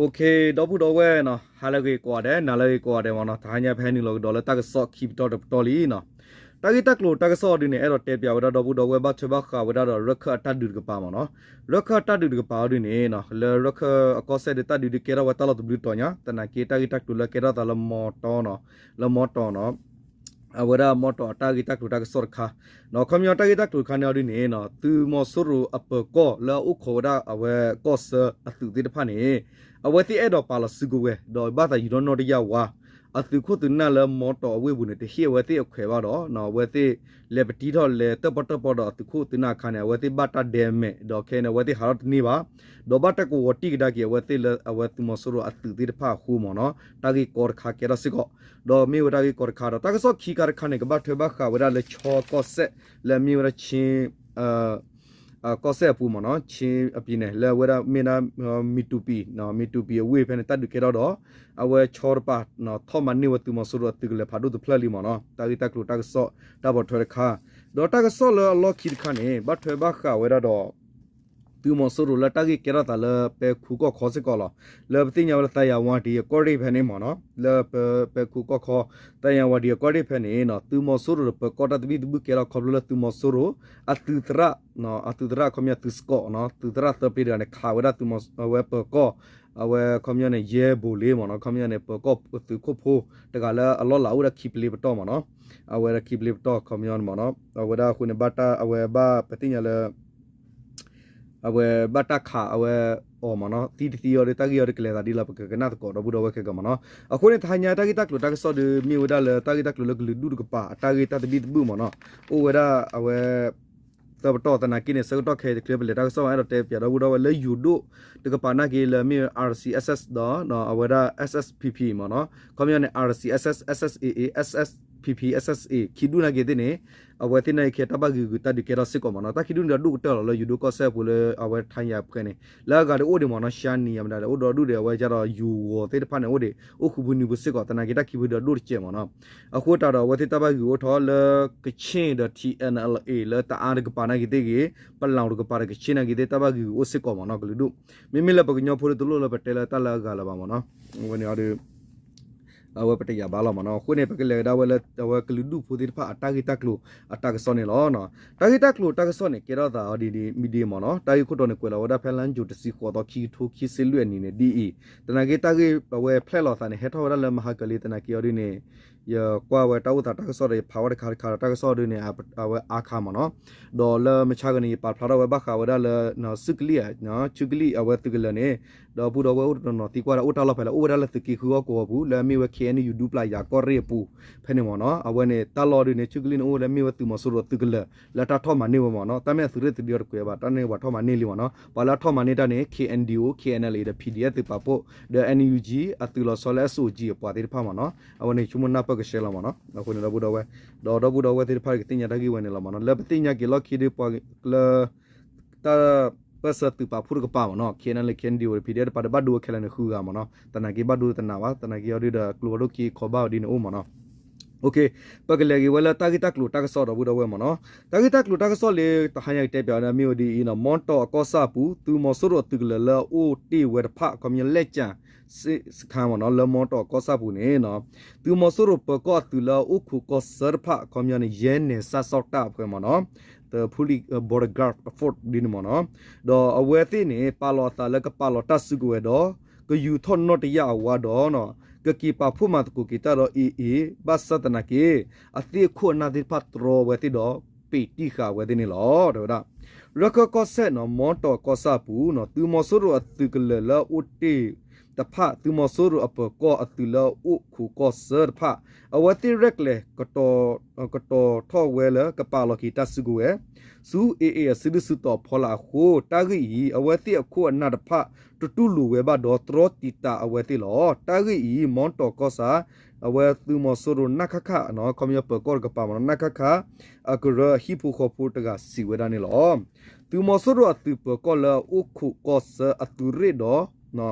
ဒီပုၢ်ဒီဝဲၢ်နီၤ ဟါလၢအဂ့ၤကိးဂၤဒဲး နၤလၢအဂ့ၤကိးဂၤဒဲးမ့ၢ်နီၤ, တဟါညါဖဲဟဲနုာ်လီၤကဒီးလၢတၢ်ကစီၣ်ခံပတီၢ်တပတီၢ်လံနီၤ. တၢ်ဂ့ၢ်တၢ်ကျိၤတၢ်ကစီၣ်ဒုန့ၣ် အဲၣ်ဒိးတဲပၠးဝဲဒၣ်ဒီပုၢ်ဒီဝဲၢ်ဘၣ်ထွဲဘၣ်ဃးဝဲဒၣ်ဒီးရၢၢ်ခၢၣ်အတၢ်ဒုးတကပၤမ့ၢ်နီၤ. ရၢၢ်ခၢၣ်အတၢ်ဒုးတကပၤအီၤဒုန့ၣ် လၢရၢၢ်ခၢၣ်အကီၢ်စဲၣ်ဒီးတၢ်ဒုးဒုးကဲထီၣ်ဝဲတၢ်လီၢ်တဘျုးတီၤညါ, သနာ်က့တၢ်ဂ့ၢ်တၢ်ကျိၤလၢကဲထီၣ်သးလၢမီတီၤနီၤ, လၢမီတီၤနီၤ အဝဲဒၣ်မီတီၤအတၢ်ဂ့ၢ်တၢ်ကျိၤတၢ်ကစီၣ်တခါ, ဒီးခီပညီတၢ်ဂ့ၢ်တၢ်ကျိၤတခါန့ၣ်အီၤဒုန့ၣ် သုးမီၤစိရိၤအပၢၤကီၢ်လၢအအိၣ်ခိးဝဲဒၣ်အဝဲကီၢ်ဆၢအသုးသ့ၣ်တဖၣ်န့ၣ် အဝဲသ့ၣ်အဲၣ်ဒိးပာ်လီၤစုကဝဲၤ ဒီးဘၣ်သးယူၤထီၣ်နီၣ်တယၢ်ဝါ, အသုးခိၣ်သုးနၢ်လၢမီတီၤအဝ့ၢ်ပူၤန့ၣ် တဟ့ၣ်အဝဲသ့ၣ်အခွဲးဘၣ်ဒီး အဝဲသ့ၣ်လဲၤပတံထီၣ်လဲၤတၢၣ်ပီၣ်တၢၣ်ပီဒီးအသုးခိၣ်သုးနၢ်အခါန့ၣ် အဝဲသ့ၣ်ဘၣ်တၢ်ဒဲမဲာ် ဒီးခဲအံၤန့ၣ် အဝဲသ့ၣ်ဟးထီၣ်တန့ၢ်ဘၣ် ဒီးဘၣ်တၢ်ကဝီၤတံၢ်ကဒါက့ၤအဝဲသ့ၣ်လၢအဝဲသုးမီၤစိရိၤအသုးသ့ၣ်တဖၣ်အဃိမ့ၢ်နီၤ, တၢ်ဂ့ၢ်ကီတခါကဲထီၣ်စ့ၢ်ကီး, ဒီးမ့ၢ်ဝဲတၢ်ဂ့ၢ်ကီတခါဒီး တၢ်ကစီၣ်ခံခါတခါန့ၣ် ကဘၣ်ထွဲဘၣ်ဃးဝဲဒၣ်လၢခၠီကီၢ်စဲၣ် လၢအမ့ၢ်ဝဲဒၣ် ကီၢ်စဲၣ်အပူၤမ့ၢ်နီၤ, ခၠ့ၣ်အပံၤန့ၣ် လၢအဝဲဒၣ်မ့ၢ်ဒၣ် မံတူပံၤ, မံတူပံၤအဝ့ၢ်ဖဲန့ၣ် တၢ်ဒုးကဲထီၣ်ဒီး အဝဲခၠီတပၤ ထီၣ်မၤန့ၢ်ဝဲသုးမီၤစိရိၤအသုးကလၢၤဖးဒိၣ်တဖျၢၣ်လံမ့ၢ်နီၤ, တၢ်ဂ့ၢ်တၢ်ကျိၤတၢ်ကစီၣ်တၢ်ပိာ်ထွဲတခါ, ဒီးတၢ်ကစီၣ်လၢအလီၢ်ခံတခါန့ၣ် ဘၣ်ထွဲဘၣ်ဃးဝဲဒၣ်ဒီး သုးမီၤစိရိၤလၢတၢ်ဂ့ၢ်ကဲထီၣ်သးလၢပဲခူကီၢ်ခီစ့ၢ်ကီးလီၤ. လၢပသ့ၣ်ညါဝဲလၢသးယၤဝါဒံးအကီၢ်ရ့ၣ်ဖဲန့ၣ်မ့ၢ်နီၤ, လၢပဲခူကီၢ်ခီ သးယၤဝါဒံးအကီၢ်ရ့ၣ်ဖဲန့ၣ် သုးမီၤစိရိၤဒီးပၢၤကီၢ်တၢ်သဘံၣ်သဘုၣ်ကဲထီၣ်ခီဖျိလၢသုးမီၤစိရိၤ အသုးသရၣ် အသုးသရၣ်ခီပညီသုးစကီး သုးသရၣ်သၢပျ့တဂၤန့ၣ် ခးဝဲဒၣ်သုးမီၤ အဝဲပၢၤကီၢ် အဝဲခီပညီန့ၣ် ယဲၢ်ဘိးလ့မ့ၢ်နီၤ, ခီပညီန့ၣ် ပၢၤကီၢ်သုးခိၣ်ဖိတဂၤလၢအလီၢ်လၤအိၣ်ဝဲဒၣ်ခံပျ့ပတီၢ်မ့ၢ်နီၤ, အဝဲဒၣ်ခံပျ့ပတီၢ်ခီပညီန့ၣ်မ့ၢ်နီၤ, အဝဲဒၣ်အဃိန့ၣ် ဘၣ်တၢ် အဝဲဘၣ်ပသ့ၣ်ညါလၢ အဝဲဘၣ်တၢ်ခးအဝဲအီၤမ့ၢ်နီၤ, သံတသံအီၤဒီး တၢ်ဂ့ၢ်အီၤဒီးကလဲၤသးဒ်လဲၣ် ပကကနၣ်သကိးဒီပုၢ်ဒီဝဲၢ်ခဲကမ့ၢ်နီၤ. အဃိန့ၣ် တဟါညါတၢ်ဂ့ၢ်တၢ်ကျိၤတၢ်ကစီၣ်ဒီး မ့ၢ်ဝဲဒၣ်လၢတၢ်ဂ့ၢ်တၢ်ကျိၤလၢကလုာ်ဒူၣ်တကပၤ အတၢ်ဂ့ၢ်တၢ်သဘံၣ်သဘုၣ်မ့ၢ်နီၤ, အိၣ်ဝဲဒၣ်အဝဲ သၢပတီၢ်သနာ်က့န့ၣ် ဆၢကတီၢ်ခဲအံၤတချုးပလဲၤတၢ်ကစီၣ် အဲၣ်ဒိးတဲပၠးဒီပုၢ်ဒီဝဲၢ်လၢယိၤဒိၣ်တကပၤနာ်က့လၢမ့ၢ် RCSS ဒီး အဝဲဒၣ် SSPP မ့ၢ်နီၤ, ခီပညီန့ၣ် RCSS SSAA SSPP SSA ခံဒူၣ်နာ်က့သ့ၣ်န့ၣ် အဝဲသ့ၣ်နာ်က့ခဲတၢ်ဘၣ်ဂ့ၤဂုာ်တၢ်ဒုးကဲထီၣ်စ့ၢ်ကီးမ့ၢ်နီၤ, တၢ်ခံဒူၣ်န့ၣ်ဒီးဒိၣ်ကတၢၢ်လီၤလၢယိၤဒိၣ်ကီၢ်စဲၣ်အပူၤလၢအဝဲထါယၤဖှဲန့ၣ် လၢအဂၤဒီးအိၣ်ဒံးမ့ၢ်နီၤ, ရှါနံၤယၤမတၤဒီး အိၣ်ဒီးဒူၣ်ဒီး အဝဲဒၣ်ဒီးယိၤဂီၤသ့ၣ်တဖၣ်န့ၣ်အိၣ်ဒံး အိၣ်ဃုာ်ဖုနုာ်ပူၤစ့ၢ်ကီး သနာ်က့တၢ်ခံဖုဒီးဒိၣ်တစဲးမ့ၢ်နီၤ, အဃိတၢ်ဒီးအဝဲသ့ၣ်တၢ်ဘၣ်ဂ့ၤအိၣ်ထီၣ်လၢ ကခ့ၣ်ဒီး ထံ NLA လၢတအါတကပၤနာ်က့သ့ၣ်ဂ့ၤ ပလီၢ်တကပၤဒီးကခ့ၣ်နာ်က့သ့ၣ် တၢ်ဘၣ်ဂ့ၤဂ့ၤအိၣ်စ့ၢ်ကီးမ့ၢ်နီၤ ကလုာ်ဒူၣ်, မ့မ့ၢ်လၢပကညီဖိဒီးတလိၣ်လၢပတဲလၢတၢ်လၢအဂၤလၢၤဘၣ်မ့ၢ်နီၤ, အဝဲန့ၣ်အီၤဒီး အဝဲပတယာ်ဘၣ်လီၤမ့ၢ်နီၤ, အဃိန့ၣ် ပကလဲၤကဒါဝဲလၢအဝဲကလုာ်ဒူၣ်ဖိသ့ၣ်တဖၣ်အတၢ်ဂ့ၢ်တၢ်ကျိၤအတၢ်ကစီၣ်န့ၣ်လီၤ. တၢ်ဂ့ၢ်တၢ်ကျိၤတၢ်ကစီၣ်န့ၣ် ကဲထီၣ်သးအီၤဒ်မ့ၢ်ဒ်မ့ၢ်နီၤ, တၢ်ဂ့ၢ်ခိၣ်တီန့ၣ် ကွဲးလီၤဝဲဒၣ်ဖဲလါယူၤတဆံဃိးသီ ခံကထိခံဆံလွံၢ်အနံၤန့ၣ်ဒ်အံၤ, သနာ်က့တၢ်ဂ့ၢ်အဝဲဖျဲၣ်လီၤသးန့ၣ် ဟဲထီၣ်ဝဲဒၣ်လၢမဟါကလံ သနာ်က့အီၤဒ်န့ၣ် ယကွၢ်ဝဲတၢ်အိၣ်သးတၢ်ကစီၣ်ဒီး ယဖးဝဲတခါတခါဒီး တၢ်ကစီၣ်ဒ်န့ၣ် အဝဲအါခါမ့ၢ်နီၤ, ဒီးလၢမုၢ်ဆါဂၤန့ၣ် ယပာ်ဖျါထီၣ်ဝဲဘၣ်ဃးဝဲဒၣ်လၢ ဆူၣ်ကလံၢ် ဆူၣ်ကလံၢ်အဝဲသုးကလၢၤန့ၣ်, ဒီပုၢ်ဒီဝဲၢ်အိၣ်တနီၤနီၤသံကွၢ်ဒီး အိၣ်တၢ်လီၢ်ဖဲလဲၣ်, အိၣ်ဝဲဒၣ်လၢသုးက့ဃုဟီၣ်ကဝီၤပူၤ လၢအမ့ၢ်ဝဲ KNU ဒူပျၢ်ယၤကီၢ်ရ့ၣ်အပူၤ ဖဲန့ၣ်မ့ၢ်နီၤ, အဝဲန့ၣ် တၢ်လီၢ်ဒ်န့ၣ် ဆူၣ်ကလံၢ်န့ၣ် အိၣ်ဝဲလၢမ့ၢ်ဝဲသုးမီၤစိရိၤအသုးကလၢၤ လၢတၢ်ထီၣ်မၤန့ၢ်ဝဲမ့ၢ်နီၤ, တၢ်မ့ၢ်အသုးရ့ၣ်သုးဒ့အီၤတကွဲးဘၣ်, တၢ်န့ၣ်ပှၤထီၣ်မၤန့ၢ်လံမ့ၢ်နီၤ, ပှၤလၢအထီၣ်မၤန့ၢ်တၢ်န့ၣ် KNDO KNLA ဒီး PDF သုးပာ်ဖှိၣ် ဒီး NUG အသုးလီၤဆီလၢ SOG အပှၤသ့ၣ်တဖၣ်မ့ၢ်နီၤ, အဝဲန့ၣ်ဆိကမိၣ်နၢ်ပၢၢ်ကဆှဲလီၤမ့ၢ်နီၤ, အဃိန့ၣ်ဒီပုၢ်ဒီဝဲၢ်, ဒီးဒီပုၢ်ဒီဝဲၢ်သ့ၣ်တဖၣ်ကသ့ၣ်ညါတၢ်ဂ့ၢ်ဝဲန့ၣ်လီၤမ့ၢ်နီၤ, လၢပသ့ၣ်ညါက့ၤလီၢ်ခံဒီးပှၤလၢ တၢ်ပၢၢ်ဆၢသုးပာ်ဖှိၣ်တကပၤမ့ၢ်နီၤ, KNLA KNDO ဒီး PDF တပၤဒီး ဘၣ်ဒိဝဲခဲလၢာ်န့ၣ်ဃုဂၤမ့ၢ်နီၤ, သနာ်က့ဘၣ်ဒိတနာ်ဘၣ်, သနာ်က့အီၤဒ်ဒီး ကျိဖးဒိၣ်ခံခီဘၣ်ဝဲဒ်န့ၣ်အိၣ်မ့ၢ်နီၤ, ပကလဲၤက့ၤဝဲလၢတၢ်ဂ့ၢ်တၢ်ကျိၤတၢ်ကစီၣ်ဒီပုၢ်ဒီဝဲၢ်မ့ၢ်နီၤ, တၢ်ဂ့ၢ်တၢ်ကျိၤတၢ်ကစီၣ်လၢ တဟါညါကတဲပၠးဝဲဒၣ်မ့ၢ်ဝဲဒ်အံၤနီၤ, မ်တီၢ်အကီၢ်ဆၣ်အပူၤ သုးမီၤစိရိၤအသုးကလၢၤလၢအအိၣ်တ့ၢ်ဝဲတဖၣ် ခီပညီ လၢကၠၣ်စခန်းမ့ၢ်နီၤ, လၢမ်တီၢ်အကီၢ်ဆၣ်ပူၤန့ၣ် သုးမီၤစိရိၤပၢၤကီၢ်အသုးလၢအအိၣ်ခိးကီၢ်ဆၢတဖၣ် ခီပညီန့ၣ် ရဲနယ်စောင့်တပ်အဖွဲ့မ့ၢ်နီၤ, ဒီး police bodyguard force ဒ်န့ၣ်မ့ၢ်နီၤ, ဒီးအဝဲသ့ၣ်န့ၣ် ပာ်လီၤအသးလၢကပာ်လီၤတၢ်စုကဝဲၤဒီး ကယူၤထီၣ်နီၣ်တယာ်အဝါဒီး ကက့ၤပာ်ဖှိၣ်မၤသကိးက့ၤတၢ်ဒီး AA ဘၣ်ဆၣ်သနာ်က့ အသ့ၣ်အခိၣ်အနၢ်သ့ၣ်တဖၣ်တြီဝဲသ့ၣ်ဒီး ပံာ်တံၢ်ဃာ်ဝဲသ့ၣ်န့ၣ်လီၤ. တဲဝဲဒၣ် ရၢၢ်ခၢၣ်ကီၢ်စဲၣ်နီၤ မ်တီၢ်ကီၢ်ဆၣ်အပူၤ သုးမီၤစိရိၤအသုးကလၢၤလၢအအိၣ်တ့ၢ်တဖၣ် သုးမီၤစိရိၤအပၢၤကီၢ်အသုးလၢအအိၣ်ခိးကီၢ်ဆၢတဖၣ် အဝဲသ့ၣ်ရဲၣ်ကျဲၤ ကတီၤထီၣ်ဝဲလၢကပာ်လီၤက့ၤတၢ်စုကဝဲၤ ဆူ AA အစုဒုၣ်စုတီၤအဖီလာ်အဃိ တၢ်ဂ့ၢ်အံၤ အဝဲသ့ၣ်အခိၣ်အနၢ်တဖၣ် တတူၢ်လိာ်ဝဲဘၣ်ဒီးတြီတံာ်တာ်အဝဲသ့ၣ်လီၤ. တၢ်ဂ့ၢ်အံၤ မ်တီၢ်ကီၢ်ဆၣ် အဝဲသုးမီၤစိရိၤ နၣ်ခၣ်ခၣ် ခီပညီပၢၤကီၢ်တကပၤမ့ၢ်နီၤ နၣ်ခၣ်ခၣ် အကရၢအဟံၣ်ဖိဃီဖိတဂၤစံးဝဲဒၣ်န့ၣ်လီၤ. သုးမီၤစိရိၤအသုးပၢၤကီၢ်လၢအအိၣ်ခိးကီၢ်ဆၢအသုးရ့ၣ်ဒီး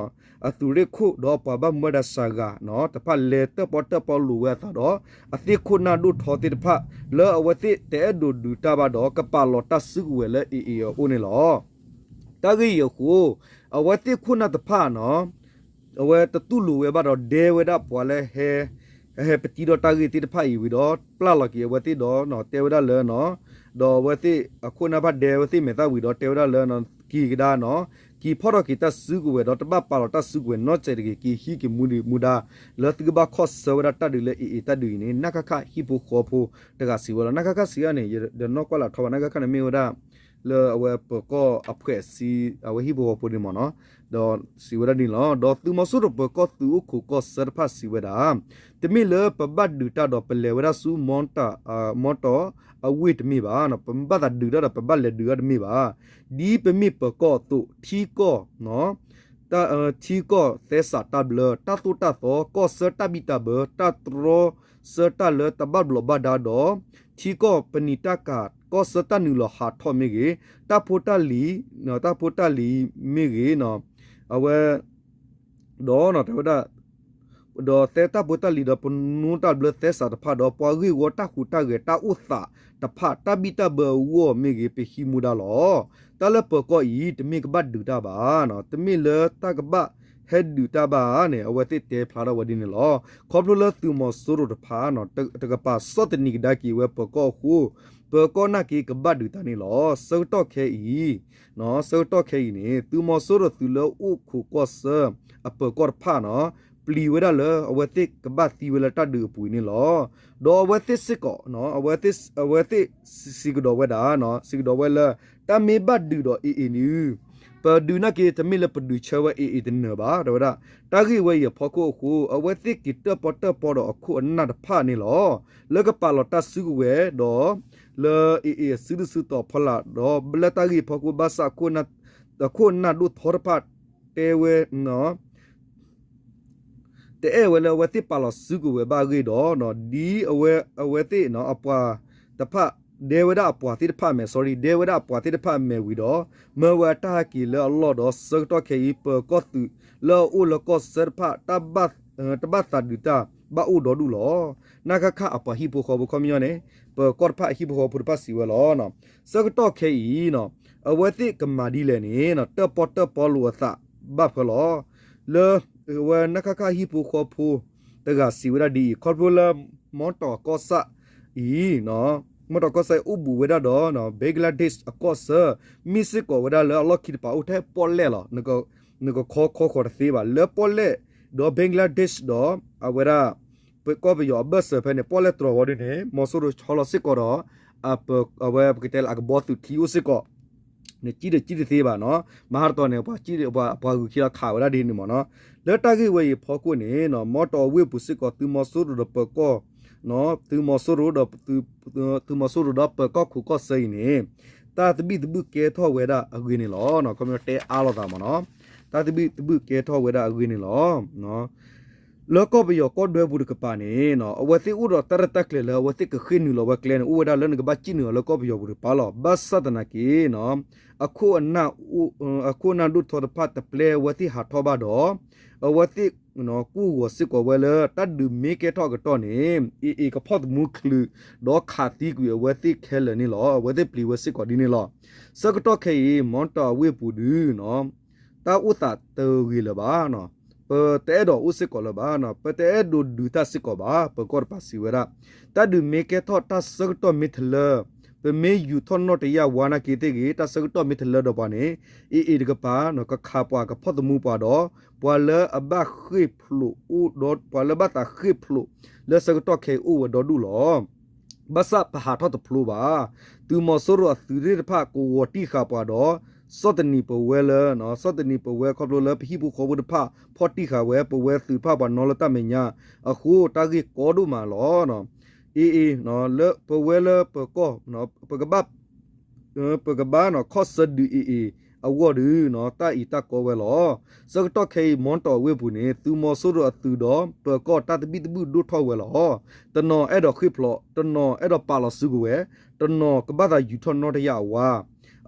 အသုးရ့ၣ်ခိၣ်ဒီးပှၤဘၣ်မူဘၣ်ဒါစှၤဂၤနီၤ တဖၣ်လဲၤတၢၣ်ပီၣ်တၢၣ်ပီလိာ်ဝဲအသးဒီး အသ့ၣ်ခိၣ်နၢ်ဒိၣ်ထီသ့ၣ်တဖၣ် လၢအဝဲသ့ၣ်တအဲၣ်ဒိးဒုးတၢ်ဘၣ်ဒီး ကပာ်လီၤတၢ်စုကဝဲၤလၢ AA အအိၣ်န့ၣ်လီၤ. တၢ်ဂ့ၢ်အံၤအဃိ အဝဲသ့ၣ်ခိၣ်နၢ်တဖၣ်နီၤ အဝဲတတူၢ်လိာ်ဝဲဘၣ်ဒီး ဒဲဝဲဒၣ်ပှၤလၢဟဲ ဟဲပတံထီၣ်တၢ်ဂ့ၢ်သ့ၣ်တဖၣ်အံၤဝံၤဒီး ပျၢ်လီၤက့ၤအဝဲသ့ၣ်ဒီး တဲဝဲဒၣ်လၢ ဒီးအဝဲသ့ၣ်အခိၣ်နၢ်ဘၣ်ဒဲ အဝဲသ့ၣ်မဲာ်သၣ်ဝံၤဒီး တဲဝဲဒၣ်လၢ က့ၤကဒါနီၤ, က့ၤဖီၣ်ထီၣ်က့ၤတၢ်စုကဝဲၤဒီး တဘၣ်ပာ်လီၤတၢ်စုကဝဲၤနီတစဲးတဂ့ၤ, က့ၤဟံးက့ၤမူဒံးမူဒါ လၢသုကဘၣ်ခီၣ်ဆၢဝဲဒၣ်တၢ်ဒုးလၢ AA တၢ်ဒုးအံၤန့ၣ် နခခ ဟံၣ်ဖိဃီဖိတဂၤစံးဝဲလီၤ. နခခ စံးဒ်န့ၣ် ဒီးနီၢ်ကွၢ်လၢ်ထီၣ်ဘၣ် နခခ န့ၣ်မ့ၢ်ဝဲဒၣ် လၢအဝဲပၢၤကီၢ်အဖှဲးစံ အဝဲဟံၣ်ဖိဃီဖိန့ၣ်မ့ၢ်နီၤ, ဒီးစံးဝဲဒၣ်န့ၣ်လီၤ. ဒီးသုးမီၤစိရိၤပၢၤကီၢ်သုးအိၣ်ခိးကီၢ်ဆၢတဖၣ်စံးဝဲဒၣ် တမ့ၢ်လၢပဘၣ်ဒုးတၢ်ဒီးပလဲၤဝဲဒၣ်ဆူ မီတီၢ်အဝ့ၢ်တမ့ၢ်ဘၣ်, ပဘၣ်သးဒုးတၢ်ဒီးပဘၣ်လဲၤဒုးတၢ်တမ့ၢ်ဘၣ်. ဒ်ပမ့ၢ်ပၢၤကီၢ်အသိး ထံကီၢ် ထံကီၢ်သဲစးတၢ်ဘျၢ, တၢ်သိၣ်တၢ်သီ, ကီၢ်ဆၢတၢ်ဘံၣ်တၢ်ဘၢ, တၢ်တြီဆၢတၢ်လၢတၢ်ဘၣ်ဘျီးဘၣ်ဒါဒီး ထံကီၢ်ပနံာ်တၢ်ကၤ, ကီၢ်ဆၢတၢ်နုာ်လီၤဟးထီၣ်မ့ၢ်ဂ့ၤ, တၢ်ဖိတၢ်လံၤ, တၢ်ဖိတၢ်လံၤမ့ၢ်ဂ့ၤ, အဝဲ ဒီးတဲဝဲဒၣ် ဒီးသဲတၢ်ဖိတၢ်လံၤဒီး ပနိတၢ်ဘျၢသဲစးတဖၣ်ဒီး ပှၤဂ့ၢ်ဝီတၢ်ဟူးတၢ်ဂဲၤတၢ်အိၣ်သးတဖၣ် တၢ်ဘံၣ်တၢ်ဘၢအဂီၢ်မ့ၢ်ဂ့ၤ ပဟံးမူဒါလီၤ. တၢ်လၢပၢၤကီၢ်အံၤ တမ့ၢ်ကဘၣ်ဒုးတၢ်ဘၣ်, တမ့ၢ်လၢတၢ်ကဘၣ်ဟဲဒုးတၢ်ဘၣ်န့ၣ် အဝဲသ့ၣ်တဲဖျါထီၣ်ဝဲဒ်န့ၣ်လီၤ. ခီဖျိလၢသုးမီၤစိရိၤတဖၣ် တကပၤဆီၣ်သနံးကဒါက့ၤဝဲပၢၤကီၢ်အဃိ ပၢၤကီၢ်နာ်က့ကဘၣ်ဒုးတၢ်န့ၣ်လီၤ. ဆၢကတီၢ်ခဲအံၤ ဆၢကတီၢ်ခဲအံၤန့ၣ် သုးမီၤစိရိၤသုးလၢအိၣ်ခိးကီၢ်ဆၢ အပၢၤကီၢ်တဖၣ်န့ၣ် ပျံၤဝဲဒၣ်လၢအဝဲသ့ၣ်ကဘၣ်သံဝဲလၢတၢ်ဒုးအပူၤအံၤန့ၣ်လီၤ. ဒီးအဝဲသ့ၣ်စ့ၢ်ကီး အဝဲသ့ၣ်စံးကဒီးဝဲဒၣ် စံးကဒီးဝဲလၢ တၢ်မ့ၢ်ဘၣ်ဒုးဒီး AA န့ၣ် ပဒုးနာ်က့ တမ့ၢ်လၢပဒုးဆၢဝဲ AA တနၢၤဘၣ် တဲဝဲဒၣ်. တၢ်ဂ့ၢ်ဝဲအံၤအဖီခိၣ်အဃိ အဝဲသ့ၣ်က့ၤတၢၣ်ပီၣ်တၢၣ်ပီဒီးအခိၣ်အနၢ်တဖၣ်န့ၣ်လီၤ. လၢကပာ်လီၤတၢ်စုကဝဲၤဒီး လၢ AA အစုဒုၣ်စုတီၤဖီလာ်ဒီး လၢတၢ်ဂ့ၢ်အဖီခိၣ် ဘၣ်ဆၣ်အခိၣ်အနၢ်ဒိၣ်ထီတဖၣ်တဲဝဲ တအဲၣ်ဝဲလၢအဝဲသ့ၣ်ပာ်လီၤစုကဝဲၤဘၣ်အဂ့ၢ်ဒီး ဒ်အဝဲသ့ၣ်အပှၤတဖၣ် ဒဲဝဲဒၣ်အပှၤသ့ၣ်တဖၣ်အမဲာ် sorry ဒဲဝဲဒၣ်အပှၤသ့ၣ်တဖၣ်အမဲာ်ဝံၤဒီး မၢဝဲအတၢ်ဟဲက့ၤလၢအလီၢ်ဒီး ဆၢကတီၢ်ခဲအံၤ ပၢၤကီၢ်သုးလၢအအိၣ်လၢကီၢ်ဆၢတဖၣ် တၢ်ဘၣ်သးဒုးတၢ်ဘၣ်အိၣ်ဒီဒူၣ်လီၤ. နခခအပှၤဟံၣ်ဖိဃီဖိခီပညီန့ၣ် ပၢၤကီၢ်တဖၣ်အဟံၣ်ဖိဃီဖိတဖၣ်စံးဝဲလီၤ. ဆၢကတီၢ်ခဲအံၤ အဝဲသ့ၣ်ကမၤဒ်လဲၣ်န့ၣ် တၢၣ်ပီၣ်တၢၣ်ပီလိာ်အသးဘၣ်ဖၢလီၤ. လၢ အဝဲနခခဟံၣ်ဖိဃီဖိတဂၤစံးဝဲဒၣ်ဒ်အံၤ ခီဖျိလၢ မီတီၢ်ကီၢ်ဆၣ်အံၤ မီတီၢ်ကီၢ်ဆၣ်အံၤအိၣ်ဘူးဝဲဒၣ်ဒီး Bangladesh အကီၢ်ဆၢ မ့ၢ်စ့ၢ်ကီးဝဲဒၣ်လၢအလီၢ်ခံတပၤအိၣ်ထဲပီၣ်လဲၣ်လီၤ. နကခီခီဃီတသ့ဘၣ် လၢပီၣ်လဲၣ်ဒီး Bangladesh ဒီး အဝဲဒၣ် ပကီၢ်ပယီၤအဘၢၣ်စၢၤဖဲန့ၣ် ပီၣ်လဲၣ်တြီၤဝီဒ်န့ၣ် မီၤစိရိၤဆီလီၤစ့ၢ်ကီးဒီး အဝဲပကတဲလၢအကဘီသူးထံအိၣ်စ့ၢ်ကီး နကံၣ်တကံၣ်တသ့ဘၣ်နီၤ. မဟါတတီၤန့ၣ် ပှၤကံၣ် ပှၤဂုၤခံလီၤခးဝဲဒၣ်ဒ်န့ၣ်မ့ၢ်နီၤ. လၢတၢ်ဂ့ၢ်ဝဲအံၤအဖီခိၣ်န့ၣ် မီတီၢ်အဝ့ၢ်ပူၤစ့ၢ်ကီး သုးမီၤစိရိၤဒီးပၢၤကီၢ် သုးမီၤစိရိၤဒီး သုးမီၤစိရိၤဒီးပၢၤကီၢ်ခိးကီၢ်ဆၢအံၤန့ၣ် တၢ်သဘံၣ်သဘုၣ်ကဲထီၣ်ဝဲဒၣ်အဂ့ၢ်န့ၣ်လီၤ. ခီပညီတဲအါလိာ်သးမ့ၢ်နီၤ. တၢ်သဘံၣ်သဘုၣ်ကဲထီၣ်ဝဲဒၣ်အဂ့ၢ်န့ၣ်လီၤ. လၢကီၢ်ပယီၤကီၢ်ဒွဲပူၤတကပၤန့ၣ် အဝဲသ့ၣ်အိၣ်ဒီးတၢ်ရဲၣ်တၢ်ကျဲၤလၢအဝဲသ့ၣ်ကဃ့ၢ်နုာ်လီၤဝဲကျဲန့ၣ် အိၣ်ဝဲဒၣ်လၢနကဘၣ်စံၣ်နုာ်အီၤလၢကီၢ်ပယီၤပူၤတကပၤလီၤ. ဘၣ်ဆၣ်သနာ်က့ အခိၣ်အနၢ်ဒိၣ်ထီတဖၣ်တပျဲအဝဲသ့ၣ်ဟးထီၣ်ဘၣ်ဒီး အဝဲသ့ၣ် ကူၣ်ဂီၤစ့ၢ်ကီးဝဲလၢ တၢ်ဒုးမ့ၢ်ကဲထီၣ်အကတီၢ်န့ၣ် AA ကဖီၣ်သမူချုး ဒီးခးသံကွံာ်အဝဲသ့ၣ်ခဲလၢာ်န့ၣ်လီၤ. အဝဲသ့ၣ်ပျံၤဝဲစ့ၢ်ကီးဒ်န့ၣ်လီၤ. ဆၢကတီၢ်ခဲအံၤ မီတီၢ်အဝ့ၢ်ပူၤဒု တၢ်အိၣ်သးတဂ့ၤလၢၤဘၣ်. ပတအဲၣ်ဒိးအိၣ်စ့ၢ်ကီးလၢၤဘၣ်. ပတအဲၣ်ဒိးဒုးတၢ်စ့ၢ်ကီးဘၣ်. ပၢၤကီၢ်တပၤစံးဝဲဒၣ် တၢ်ဒုးမ့ၢ်ကဲထီၣ်တၢ်ဆၢကတီၢ်မ့ၢ်တလၢ ပမ့ၢ်ယူၤထီၣ်နီၣ်တယၣ်ဝါနာ်က့သ့ၣ်ဂ့ၤ တၢ်ဆၢကတီၢ်မ့ၢ်တလၢဒီးပှၤန့ၣ် AA တကပၤ ကခးပှၤကဖီၣ်သမူပှၤဒီး ပှၤလၢအဘၣ်ဃ့ၢ်ဖျိးအိၣ်ဒီး ပှၤလၢဘၣ်သးဃ့ၢ်ဖျိးလၢဆၢကတီၢ်ခဲအံၤအိၣ်ဝဲဒီဒူၣ်လီၤ. ဘၣ်ဆၣ်ပဟးထီၣ်တဖျိဘၣ်. သုးမီၤစိရိၤအသုးရ့ၣ်တဖၣ်ကဂီၤတံၢ်ဃာ်ပှၤဒီး ဆီၣ်သနံးပဝဲလၢ ဆီၣ်သနံးပဝဲခီဖျိလၢပဟံၣ်ဖိဃီဖိတဖၣ် ဖီၣ်တံၢ်ဃာ်ဝဲ ပဝဲသုးတဖၣ်ပှၤနီၤလၢတၢ်မဲာ်ညါအဃိ တၢ်ဂ့ၢ်ကီဒိၣ်မးလီၤ. AA လၢပဝဲလၢပၢၤကီၢ် ပကဘၣ် ပကဘၣ်ခီၣ်ဆၢဒုး AA အဂီၢ်ဒု တၢ်အံၤတၢ်ကီဝဲလီၤ. ဆၢကတီၢ်ခဲအံၤ မီတီၢ်အဝ့ၢ်ပူၤန့ၣ် သုးမီၤစိရိၤအသုးဒီးပၢၤကီၢ်တၢ်သဘံၣ်သဘုၣ်ဒိၣ်ထီၣ်ဝဲလီၤ. တနီၤအဲၣ်ဒိးဃ့ၢ်ဖျိး, တနီၤအဲၣ်ဒိးပာ်လီၤစုကဝဲၤ, တနီၤကဘၣ်သးယူၤထီၣ်နီၣ်တယၣ်အဝါ,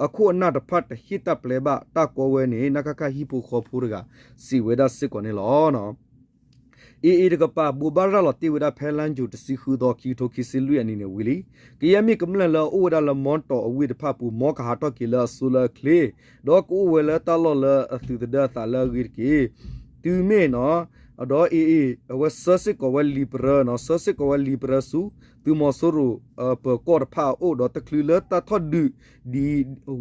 အခိၣ်အနၢ်တဖၣ်တဟ့ၣ်တၢ်ပျဲဘၣ်တၢ်ကီဝဲန့ၣ် နခခဟံၣ်ဖိဃီဖိတဂၤစံးဝဲဒၣ်စ့ၢ်ကီးန့ၣ်လီၤ. AA တကပၤ ဘိးဘၣ်ရၤလီၤတ့ၢ်ဝဲဒၣ်ဖဲလါယူၤ တဆံဃုသီ ခံကထိခံဆံလွံၢ်အနံၤန့ၣ်ဝံၤလံ. ကယဲၢ်မ့ၢ်ကမျၢၢ်လၢအအိၣ်ဝဲဒၣ်လၢမီတီၢ်အဝ့ၢ်တဖၣ်ပူၤ မ်ကဟးထီၣ်က့ၤလၢအစိလၢအချ့, ဒီးကအိၣ်ဝဲလၢတၢ်လီၢ်လၢအသုးသဒၢအသးလၢအဂ့ၤတက့ၢ်. တုၤမ့ၢ်နီၤ, ဒီး AA အဝဲဆှၢစ့ၢ်ကီးဝဲလံာ်ပရၢနီၤ, ဆှၢစ့ၢ်ကီးဝဲလံာ်ပရၢဆူ သုးမီၤစိရိၤ ပၢၤကီၢ်တဖၣ်အအိၣ် ဒီးတချုးလၢတၢ်ထီၣ်ဒုး ဒ်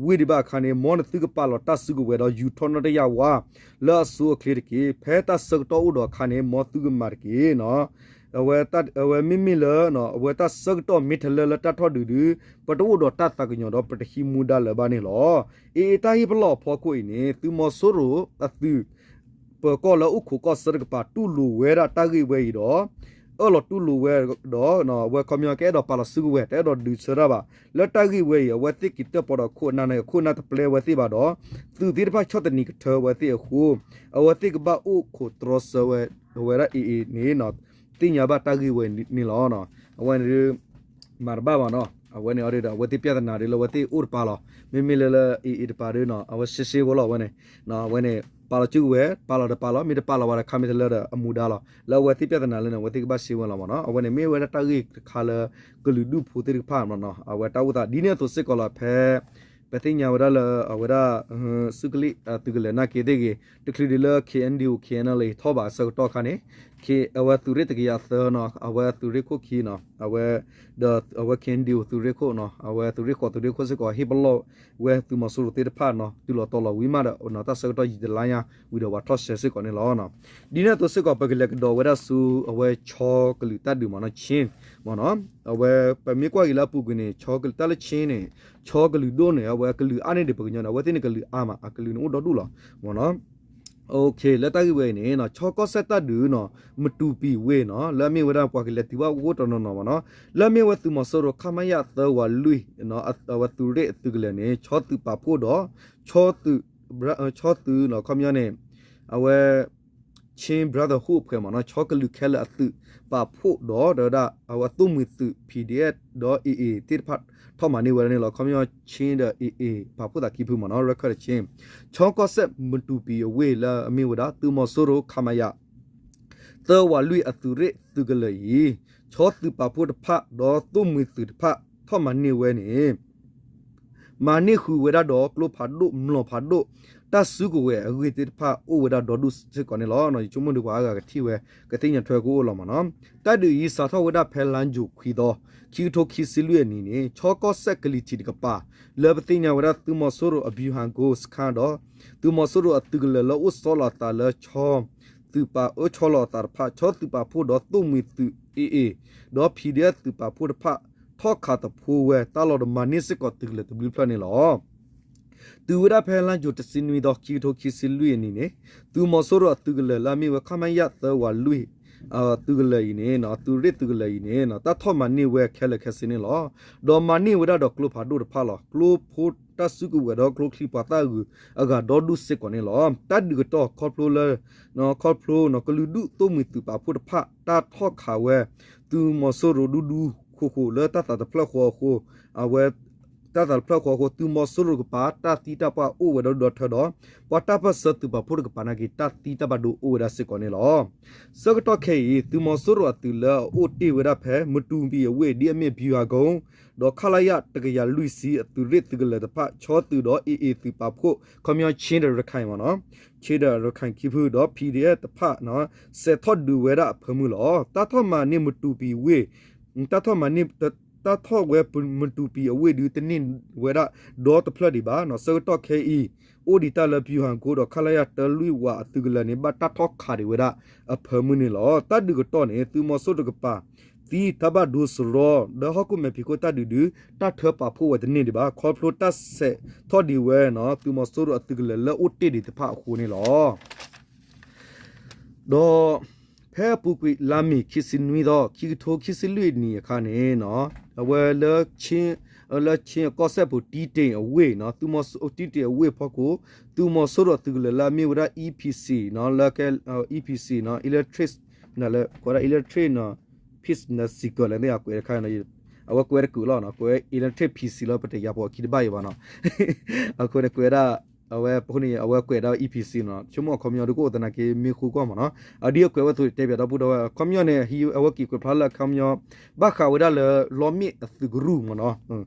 ဝ့ၢ်ဒံးဘၣ်အခါန့ၣ် မ်နသုကပာ်လီၤတၢ်စုကဝဲၤဒီး ယူၤထီၣ်နီၣ်တယၢ်ဝါ လၢအဆိအချ့တက့ၢ်. ဖဲတၢ်ဆၢကတီၢ်အိၣ်ဒီးအခါန့ၣ် မ်သုကမၤတက့ၢ်နီၤ. အဝဲမ့မ့ၢ်လၢ အဝဲတၢ်ဆၢကတီၢ်မ့ၢ်တလၢလၢတၢ်ထီၣ်ဒုးဒုး ပတအိၣ်ဒီးတၢ်သးကညီၤဒီး ပတဟံးမူဒါလၢၤဘၣ်န့ၣ်လီၤ. AA တၢ်ဟ့ၣ်ပလီၢ်အဖီခိၣ်အံၤန့ၣ် သုးမီၤစိရိၤအသုး ပၢၤကီၢ်လၢအိၣ်ခိးကီၢ်ဆၢတကပၤ တူၢ်လိာ်ဝဲဒၣ်တၢ်ဂ့ၢ်ဝဲအံၤဒီး အၢၣ်လီၤတူၢ်လိာ်ဝဲဒီး အဝဲခီပညီကအဲၣ်ဒိးပာ်လီၤစုကဝဲၤ တအဲၣ်ဒိးဒုးဆၢတၢ်ဘၣ်. လၢတၢ်ဂ့ၢ်ဝဲအံၤ အဝဲသ့ၣ်က့ၤတၢၣ်ပီဒီးခိၣ်အနၢ်န့ၣ် ခိၣ်အနၢ်တပျဲဝဲသ့ၣ်ဘၣ်ဒီး သုးသ့ၣ်တဖၣ်ဆီၣ်သနံးကထၢဝဲသ့ၣ်အဃိ အဝဲသ့ၣ်ကဘၣ်အိၣ်ခိးတြီဆၢဝဲ အဝဲဒၣ် AA န့ၣ် သ့ၣ်ညါဘၣ်တၢ်ဂ့ၢ်ဝဲန့ၣ်လီၤ. အဝဲန့ၣ်ဒုး မၤတဘၣ်ဘၣ်နီၤ. အဝဲန့ၣ်အီၤဒုးဒီး အဝဲသ့ၣ်ပြဿနာဒုးလၢအဝဲသ့ၣ်အိၣ်တပၤလီၤ. မ့မ့ၢ်လၢလၢ AA တပၤဒုးနီၤ အဝဲရှဲရှဲဖိလီၤ အဝဲန့ၣ်. အဝဲန့ၣ် ပာ်လီၤစုကဝဲၤ ပာ်လီၤတပာ်လီၤ မ့ၢ်တပာ်လီၤဘၣ်ဒီးခါမ့ၢ်တလၢဒီးအမူဒါလီၤ. လၢအဝဲသ့ၣ်ပြဿနာလၢန့ၣ် အဝဲသ့ၣ်ကဘၣ်ရှဲဝဲလီၤမ့ၢ်နီၤ. အဝဲန့ၣ်မ့ၢ်ဝဲဒၣ်တၢ်ဂ့ၢ်တခါလၢ ကလုာ်ဒူၣ်ဖိသ့ၣ်တဖၣ်မ့ၢ်နီၤ အဝဲတၢ်အိၣ်သး ဒ်န့ၣ်အသိးစ့ၢ်ကီးလီၤ ဖဲ ပသ့ၣ်ညါဝဲဒၣ်လၢ အဝဲဒၣ် သုးကလံၢ်သုးကလၢၤနာ်က့သ့ၣ်ဂ့ၤ တချုးဒံးလၢ KNDO KNLA ထီၣ်ဘၣ်အဆၢကတီၢ်အခါန့ၣ် အဝဲသုးရ့ၣ်တကယၤသၢနီၤ အဝဲသုးရ့ၣ်ခိၣ်ခံနီၤ အဝဲ ဒီးအဝဲ KNDO သုးရ့ၣ်ခိၣ်နီၤ အဝဲသုးရ့ၣ်ဃိးသုးရ့ၣ်ခိၣ်စ့ၢ်ကီး ဟ့ၣ်ပလီၢ်ဝဲသုးမီၤစိရိၤသ့ၣ်တဖၣ်နီၤ တုၤလီၤတီၤလီၤဝံၤမးဒီး တၢ်ဆၢကတီၢ်ယံာ်တလါညါ ဝံၤဒီးပှၤထီၣ်ရှဲစ့ၢ်ကီးန့ၣ်လီၤ. ဒ်န့ၣ်အသိးစ့ၢ်ကီး ပကလဲၤကဒီးဝဲဒၣ်ဆူ အဝဲဆီကလုာ်တၢ်ဒုးမ့ၢ်နီၤ Chin မ့ၢ်နီၤ အဝဲပမ့ၢ်ကွၢ်က့ၤလၢအပူၤကွံာ်န့ၣ် ဆီကလုာ်တၢ်လၢ Chin န့ၣ် ဆီကလုာ်ဒိၣ်န့ၣ် အဝဲကလုာ်အါန့ၢ်ဒံးပှၤကညီန့ၣ် အဝဲသ့ၣ်န့ၣ်ကလုာ်အါမး အကလုာ်န့ၣ်အိၣ်ဒီဒူၣ်လီၤ မ့ၢ်နီၤ. လၢတၢ်ဂ့ၢ်ဝဲအံၤန့ၣ် ဆီကီၢ်စဲၣ်တၢ်ဒုးနီၤ မတူပီဝ့ၢ်နီၤ လၢအမ့ၢ်ဝဲဒၣ်ပှၤကလဲၤတုၤဘၣ်အိၣ်တနီၤနီၤမ့ၢ်နီၤ လၢအမ့ၢ်ဝဲသုးမီၤစိရိၤ ခမရ သၢဝးလွံၢ် အဝဲသုးရ့ၣ်အသုးကလၢၤန့ၣ် ဆီသုးပာ်ဖှိၣ်ဒီး ဆီသုး ဆီသုးနီၤ ခီပညီန့ၣ် အဝဲ Chin Brotherhood အဖှဲးမ့ၢ်နီၤ ဆီကလုာ်ခဲလၢာ်အသုးပာ်ဖှိၣ်ဒီး တဲဝဲဒၣ် အဝဲသိၣ်မှံၤသုး PDF ဒီး AA သ့ၣ်တဖၣ် ထီၣ်မၤန့ၢ်ဝဲဒၣ်န့ၣ်လီၤ. ခီပညီ Chin ဒီး AA ပာ်ဖှိၣ်သးခံဖုမ့ၢ်နီၤ ရခၢၣ်တဆ့ ဆီကီၢ်စဲၣ်မတူပီအဝ့ၢ်လၢအမ့ၢ်ဝဲဒၣ် သုးမီၤစိရိၤ ခမရ သၢဝးလွံၢ်အသုးရ့ၣ်သုးကလၢၤအံၤ ဆီသုးပာ်ဖှိၣ်တဖၣ် ဒီးသိၣ်မှံၤသုးတဖၣ် ထီၣ်မၤန့ၢ်ဝဲန့ၣ် မၤန့ၢ်ဃုာ်ဝဲဒၣ်ဒီးကျိဖးဒိၣ် မျိာ်ဖးဒိၣ် တၢ်စုကဝဲၤအဂ့ၢ်သ့ၣ်တဖၣ်အိၣ်ဝဲဒၣ်ဒီဒူၣ်စ့ၢ်ကီးန့ၣ်လီၤ. ယဆိကမိၣ်ဒုးပှၤအါဂၤကထံၣ်ဝဲ ကသ့ၣ်ညါထွဲကအိၣ်လီၤမ့ၢ်နီၤ. တၢ်ဒုးအံၤစးထီၣ်ဝဲဒၣ်ဖဲလါယူၤခွံသီ ခံကထိခံဆံလွံၢ်အနံၤန့ၣ် ဆီကီၢ်စဲၣ်ကလံၤထံးတကပၤ လၢပသ့ၣ်ညါဝဲဒၣ်သုးမီၤစိရိၤအ ဗျူဟာကုန်းစခန်း ဒီး သုးမီၤစိရိၤအသုးကလၢၤလၢအိၣ်ဆီလီၤအသးလၢဆီ သုးပာ်အၢဆီလီၤအသးတဖၣ် ဆီသုးပာ်ဖှိၣ်ဒီးသိၣ်မှံၤသုး AA ဒီး PDF သုးပာ်ဖှိၣ်တဖၣ် ထီၣ်ခးသဖှိဝဲတၢ်လီၢ်ဒီးမၤန့ၢ်စ့ၢ်ကီးသုးကလၢၤတဘျုးဖျၢၣ်န့ၣ်လီၤ. တုၤဝဲဒၣ်ဖဲလါယူၤတဆံနွံသီ ခံကထိခံဆံလွံၢ်အနံၤန့ၣ် သုးမီၤစိရိၤအသုးကလၢၤလၢအမ့ၢ်ဝဲ ခမရ သၢဝးလွံၢ် သုးကလၢၤအံၤန့ၣ် သုးရ့ၣ်သုးကလၢၤအံၤန့ၣ် တၢ်ထီၣ်မၤန့ၢ်ဝဲခဲလၢာ်ခဲဆ့န့ၣ်လီၤ. ဒီးမၤန့ၢ်ဝဲဒၣ်ဒီးကျိဖးဒိၣ်တဖၣ်လီၤ. ကျိဖိတၢ်စုကဝဲၤဒီးကျိချံပှၤသၣ်ဂုၤအဂၤဒီဒူၣ်စ့ၢ်ကီးန့ၣ်လီၤ. တၢ်ဒုးကတီၢ်ခီဖျိလၢ ခီဖျိကလုာ်ဒူၣ်သိၣ်မှံၤသုးပာ်ဖှိၣ်တဖၣ် တၢ်ထီၣ်ခးဝဲ သုးမီၤစိရိၤဒူဒူဃိဃိလၢတၢ်သးတဖျၢၣ်ဃီအဃိ အဝဲ တၢ်သးတဖျၢၣ်ဃီအဃိ သုးမီၤစိရိၤတကပၤ တၢ်သံတၢ်ပှၢ်အိၣ်ဝဲဒီဒူၣ်ဒီထၢဒီး ပှၤတၢ်ပၢၢ်ဆၢသုးပာ်ဖှိၣ်တကပၤနာ်က့ တၢ်သံတၢ်ဘၣ်ဒိအိၣ်ဝဲဒၣ်စ့ၢ်ကီးန့ၣ်လီၤ. ဆၢကတီၢ်ခဲအံၤ သုးမီၤစိရိၤအသုးလၢအအိၣ်တ့ၢ်ဝဲဒၣ်ဖဲ မတူပီအဝ့ၢ် ဒ်အမ့ၢ် ဗျူဟာကုန်း ဒီး ခလရ တကယၤလွံၢ်ဆံ အသုးရ့ၣ်သုးကလၢၤတဖၣ် ဆီသုးဒီး AA သုးပာ်ဖှိၣ် ခီပညီ Chin ဒီးရခိုင်မ့ၢ်နီၤ Chin ဒီးရခိုင်ခံဖုဒီး PDF တဖၣ် စဲးထီၣ်ဒုးဝဲဒၣ်အဖၢမုၢ်လီၤ. တၢ်ထီၣ်မၤန့ၢ်မတူပီဝ့ၢ် တၢ်ထီၣ်မၤန့ၢ် တၢ်ထီၣ်ဝဲမတူပီအဝ့ၢ်ဒုးတန့ၢ်ဝဲဒၣ်ဒီတဖျၢၣ်ဒံးဘၣ်. ဆၢကတီၢ်ခဲအံၤ အိၣ်ဒံးတၢ်လၢ ဗျူဟာကုန်း ဒီး ခလရ တၢလွံၢ်ဝးအသုးကလၢၤန့ၣ် ဘၣ်တၢ်ထီၣ်ခးဒံးဝဲဒၣ်အဖၢမုၢ်န့ၣ်လီၤ. တၢ်ဒုးကတီၢ်န့ၣ် သုးမီၤစိရိၤတကပၤ သံတၢ်ဘၣ်ဒိစရီ လၢဟီၣ်ခိၣ်မဲာ်ဖံးခိၣ်တၢ်ဒုးဒုး တၢ်ထၢပာ်ဖှိၣ်ဝဲတန့ၢ်ဒံးဘၣ် ခီဖျိတၢ်စဲးထီၣ်ဒံးဝဲ သုးမီၤစိရိၤအသုးကလၢၤလၢအိၣ်တ့ၢ်ဒံးတဖၣ်အဃိန့ၣ်လီၤ. ဒီး ဖဲအပူၤကွံာ်လါမ့ၤခံဆံနွံသီ ခံကထိခံဆံလွံၢ်နံၣ်အခါန့ၣ် အဝဲလၢ လၢ Chin အကီၢ်စဲၣ်ပူၤ တီးတိန်အဝ့ၢ် သုးမီၤ တီးတိန်အဝ့ၢ်ဖီခိၣ် သုးမီၤစိရိၤအသုးကလၢၤလၢအမ့ၢ်ဝဲဒၣ် EPC နီၤ လၢ EPC နီၤ electric နလၢ ကွဲးဒၣ် electric နီၤ peace နစံးကၢၤလဲၣ်န့ၣ် အကွဲးတခါ အဝဲကွဲးတကုာ်လီၤနီၤ ကွဲး electric P C လီၤ ပတယၤပှၤခံတဘၣ်အံၤဘၣ်နီၤ အဃိန့ၣ်ကွဲးဒၣ် အဝဲပဃိန့ၣ် အဝဲကွဲးဒၣ် E P C နီၤ ဆိကမိၣ်အခီပညီဒုးကအိၣ်သနာ်က့ မ့ၢ်ဃူကွၢ်မးနီၤ အဒ်အကွဲးဝဲအသိးတဲပၠးဒီပုၢ်ဒီဝဲၢ် အခီပညီန့ၣ် ဟံးအဝဲက့ၤကွဲးဖျါလၢအခီပညီ ဘၣ်ဃးဝဲဒၣ်လၢ လီမ့ၣ်အသုးကရူၢ်မးနီၤ